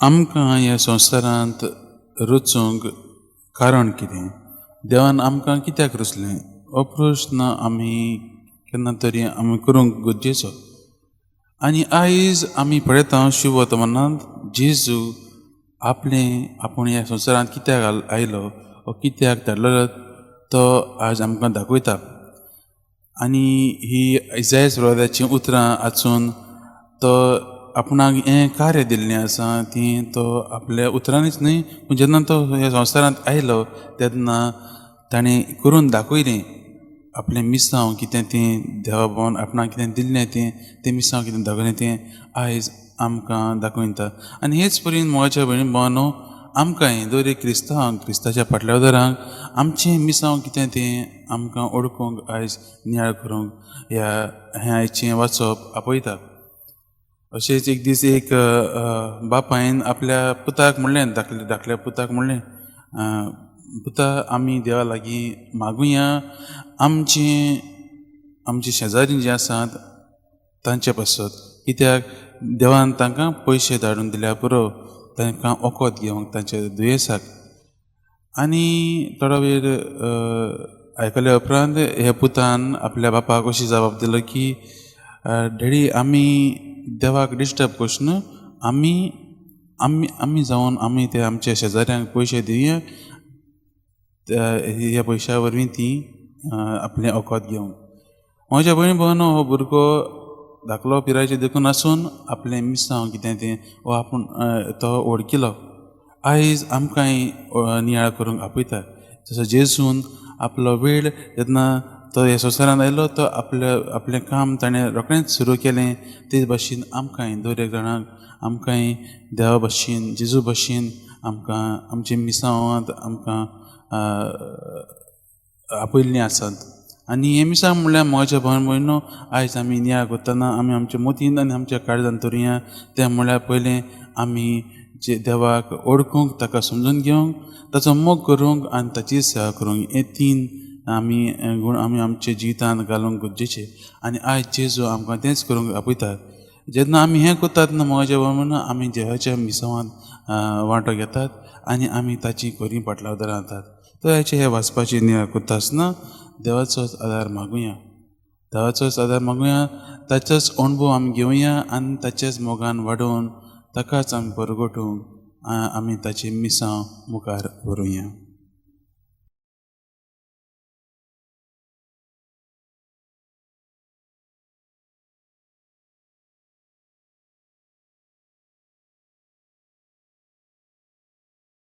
आमकां ह्या संवसारांत रचूंक कारण कितें, देवान आमकां कित्याक रचलें हो प्रस्न आमी केन्ना तरी आमी करूंक गरजेचो. आनी आयज आमी पळयता शुभवर्तमानांत जेजू आपलें आपूण ह्या संवसारांत कित्याक आयलो वो कित्याक धाडलेलो तो आज आमकां दाखयता. आनी ही इजायस प्रवादाचीं उतरां आसून तो आपणाक हें कार्य दिल्लें आसा ती तो आपल्या उतरांनीच न्हय, पूण जेन्ना तो ह्या संवसारांत आयलो तेन्ना ताणें करून दाखयलें आपलें मिसांव कितें तें, देवा भोवन आपणाक कितें दिल्लें तें, तें मिसांव कितें दाखयलें तें आयज आमकां दाखयता. आनी हेच परीन मोगाच्या भयणी भावांनो, आमकांय दर एक क्रिस्तांवांक, क्रिस्ताच्या फाटल्यादारांक आमचें मिसांव कितें तें आमकां ओळखूंक आयज नियाळ करूंक ह्या हें आयचें वाचप आपयता. अशेंच एक दीस एक बापायन आपल्या पुताक म्हणलें, धाकल्या धाकल्या पुताक म्हणलें, पुता आमी देवा लागीं मागुया आमचें आमचे शेजारी जे आसात तांचे पासत, कित्याक देवान तांकां पयशे धाडून दिल्यार पुरो तांकां वखद घेवंक तांच्या दुयेंसाक. आनी थोडो वेळ आयकल्या उपरांत ह्या पुतान आपल्या बापाक अशी जबाब दिलो की डॅडी आमी देवाक डिस्टर्ब करचें न्हू, आमी आमी आमी जावन आमी ते आमच्या शेजाऱ्यांक पयशे दिवया, ह्या पयशां वरवीं ती आपलें वखद घेवंक. म्हज्या भयण भावांनो, हो भुरगो धाकलो पिरायेचो देखून आसून आपलें मिसांव कितें तें हो आपूण तो वळखिलो. आयज आमकांय नियाळ करूंक आपयता. जसो जेजून आपलो वेळ जेन्ना तो ह्या संवसारांत आयलो तो आपलें आपलें काम ताणें रोखडेंच सुरू केलें, तेच भाशेन आमकांय दर एक जाणांक आमकांय देवा भाशेन जेजू भाशेन आमकां आमच्या मिसांवांत आमकां आपयल्लीं आसात. आनी हें मिसांव म्हणल्यार म्हज्या भावन भयणो, आयज आमी नियाळ करतना आमी आमच्या मतीन आनी आमच्या काळजान धरुया तें म्हणल्यार पयलें आमी जे देवाक ओळखूंक, ताका समजून घेवंक, ताचो मोग करूंक आनी ताची सेवा करूंक, हे तीन आमी गूण आमी आमच्या जिवितांत घालूंक गरजेचे. आनी आयज जेजू आमकां तेंच करूंक आपयता. जेन्ना आमी हें करतात तेन्ना म्हज्या भाव आमी देवाच्या मिसांवांत वांटो घेतात आनी आमी ताची खरी फाटलावदारां जातात. तर हाचे हे वाचपाची नियाळ करता आसतना देवाचोच आदार मागुया, देवाचोच आदार मागुया, ताचोच अणभव आमी घेवया आनी ताच्याच मोगान वाडोवन ताकाच आमी परगटूंक आमी ताची मिसांव मुखार व्हरुया.